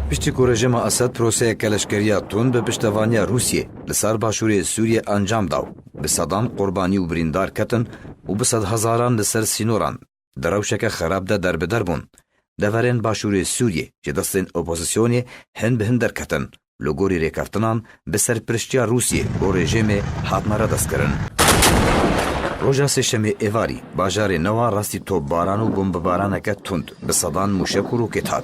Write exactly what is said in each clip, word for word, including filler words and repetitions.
Piştî ku rejîma Esed proseyeke leşkerî ya tund bi piştevaniya Rûsiyê li ser başûrê Sûriyê encam da û bi sedan qurbanî û birîndar ketin û bi sedhezaran li ser sînoran di rewşeke xerab de derbider bûn, deverên başûrê Sûriyê ji destên opozisyonê hin bi hin derketin. Li gorî rêkeftinan bi serpiriştiya Rûsiyê û rejîmê hatine radestkirin. Roja Sêşemê êvarî, bajarê Newa rastî topbaran û bombebaraneke tund bi sedan mûşek û roket hat.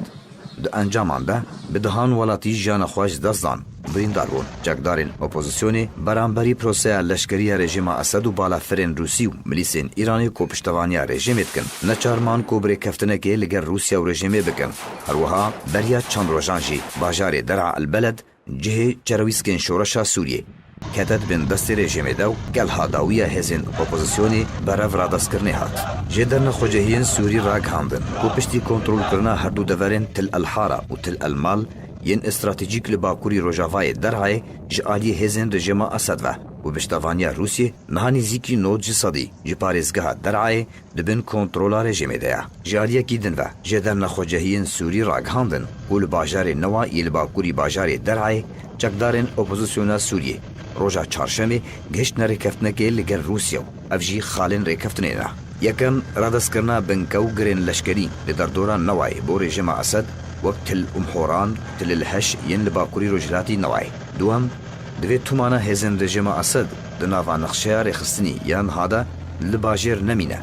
Di encaman de bi dehan welatî jiyana xwe ji dest dan, birîndar bûn. Çekdarên opozisyonê beramberî proseya leşkerî ya rejîma Esed û balafirên Rûsî û milîsên Îranê ku piştevaniya rejîmê dikin, neçar man ku bi rêkeftinekê li gel Rûsya û rejîmê bikin. Her wiha beriya çend rojan jî bajarê Der'a el Beled, cihê çerewîskên şoreşa Sûriyê, kete di bin destê rejîmê de û gel ha dawiya hêzên opozisyonê berev radestkirinê hat. Jêderna xwecihiyên Sûrî ragihandin ku piştî kontrolkirina her du deverên Til El Hara û Til El Mal yên stratejîk li bakurî rojavayê Der'ayê ji aliyê hêzên rejîma Esed ve û piştevaniya Rûsiyê niha nêzîkî nod ji sedî ji parêzgeha Der'ayê di bin kontrola rejîmê de ye. Ji aliyekî din ve, jêderna xwecihiyên Sûrî ragihandin ku li bajarê Newa yê li bakurî bajarê Der'ayê çekdarên opozisyona Sûriyê roja çarşemê gihiştine rêkeftinekê li gel Rûsya û ev jî xalên rêkeftinê ne. Yekem, radestkirina binke û girên leşkerî li derdora Newayê bo rejîma Esed, wek Til Umhoran, Til El Heş yên li bakurî rojhilatî Newayê. Duwem, divê tomana hêzên rejîma Esed di nava nexşeya rêxistinî ya niha de li bajêr nemîne.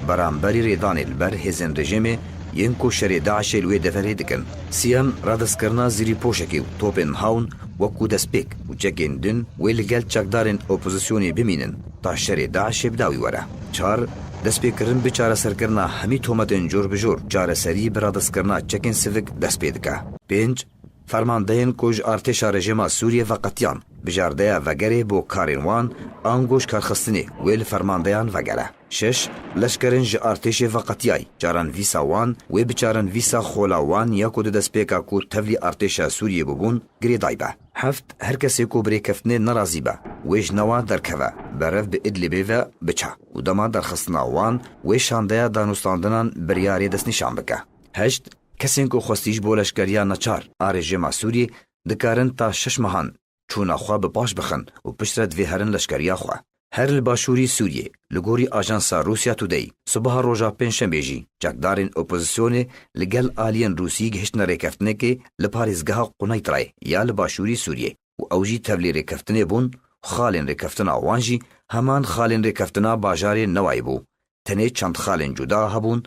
Beramberî rêdanê li ber hêzên rejîmê yên ku şerê DAIŞê li wê deverê dikin. Siyem, radestkirina zirîpoşekê û topên hawn wekû destpêk û çekên din wê li gel çekdarên opozisyonê bimînin ta şerê DAIŞê bi dawî were. Çar, destpêkirin bi çareserkirina hemî tometên cor bi jor, çareserî bi radestkirina çekên sivik dest pê dike. Pênc, fermandeyên ku ji artêşa rejîma Sûriyê veqetiyan, bijardeya vegerê bo karên wan, ango ji karxistinê wê li fermandeyan vegere. Şeş, leşkerên ji artêşê veqetiyay, çarenvîsa wan wê bi çarenvîsa xola wan ya ku di destpêka ku tevlî artêşa Sûriyê bûbûn, girêdayî be. Heft, her kesê ku bi rêkeftinê nerazî be, wê ji Newa derkeve, berev bi Idlibê ve biçe û dema derxistina wan wê şandeya danûstandinan biryarê destnîşan bike. Heşt, kesên ku xwestî ji bo leşkeriya neçar a rejîma Sûriyê dikarin ta şeş mehan çûna xwe bi paş bixin û piştre divê herin leşkeriya xwe. Her li başûrî Sûriyê, li gorî ajansa Russia Today, sibaha roja pêncşemê jî çekdarên opozisyonê li gel aliyên Rûsî gihiştine rêkeftinekê li parêzgeha Quneydrê ya li başûrî Sûriyê û ew jî tevlî rêkeftinê bûn, xalên rêkeftina wan jî heman xalên rêkeftina bajarê Newayê bû. Tenê çend xalên cuda hebûn,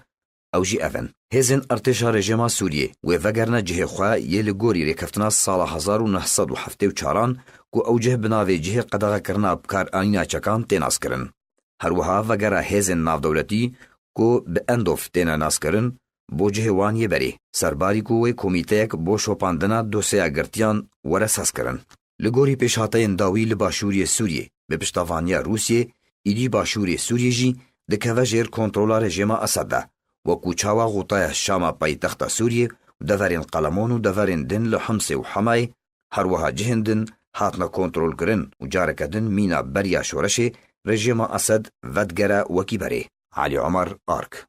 ew jî ev in. Hêzên artêşa rejîma Sûriyê wê vegerine cihê xwe yê li gorî rêkeftina sala hezar û neh sed û heftê û çaran ku ew cih bi navê cihê qedexekirina bikaranîna çekan tê naskirin. Her wiha vegera hêzên navdewletî ku bi Endof têne naskirin, bo cihê wan yê berê. Serbarî ku wê komîteyek bo şopandina dosyeya girtiyan were sazkirin. Li gorî pêşhateyên dawî li başûriyê Sûriyê, bi piştevaniya Rûsiyê, îdî başûrê Sûriyê jî dikeve jêr kontrola rejîma Esed de, wekû çawa Xûtaya Şama paytexta Sûriyê û deverên Qelemon û deverên din li Himsê û Hemayê, her wiha cihên din hatine kontrolkirin û careke din mîna beriya şoreşê rejîma Esed vedigere wekî berê. Elî Omer, Ark.